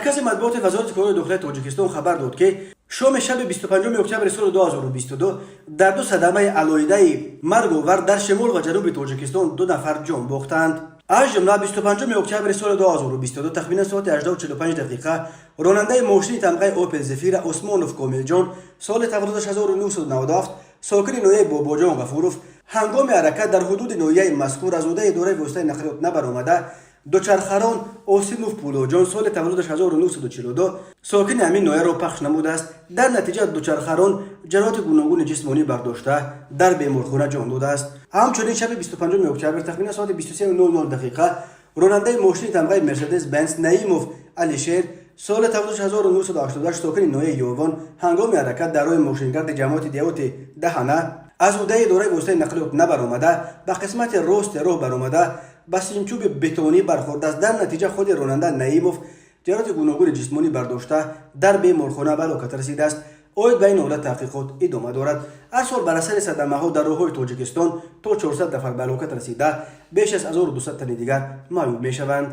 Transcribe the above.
Маркази матбуоти Вазорати корҳои дохилияи Тоҷикистон хабар дод, ки шоми шаби 25 октябри соли 2022 дар ду садамаи алоҳидаи марговар дар шимол ва ҷануби Тоҷикистон ду нафар ҷон бохтанд. Аз ҷумла, 25 октябри соли 2022 тахминан соати 18:45 дақиқа ронандаи мошини тамғаи «Опел Зефира» Усмонов Комилҷон, соли таваллудаш 1997, сокини ноҳияи Бобоҷон Ғафуров, ҳангоми ҳаракат дар ҳудуди ноҳияи мазкур аз ӯҳдаи идораи воситаи нақлиёт набаромада, дучархарон Осимов Пулоҷон, соли таваллудаш 1942, сокини ҳамин ноҳияро пахш намудааст. Дар натиҷа дучархарон ҷароҳати гуногуни ҷисмонӣ бардошта, дар беморхона ҷон додааст. Ҳамчунин, шаби 25 октябр тахминан соати 23:00 дақиқа ронандаи мошини тамғаи «Мерседес Бенс» Наимов Алишер, соли таваллудаш 1988, сокини ноҳияи Ёвон, ҳангоми ҳаракат дар роҳи мошингарди ҷамоати деҳоти Даҳана аз ӯҳдаи идораи воситаи нақлиёт набаромада, ба қисмати рости роҳ баромада, ба симчӯби бетонӣ бархӯрдааст. Дар натиҷа худи ронанда Наимов ҷароҳати гуногуни ҷисмонӣ бардошта, дар беморхона ба ҳалокат расидааст. Оид ба ин ҳолат таҳқиқот идома дорад. Ҳар сол бар асари садамаҳо дар роҳҳои Тоҷикистон то 400 нафар ба ҳалокат расида, беш аз 1200 тани дигар маъюб мешаванд.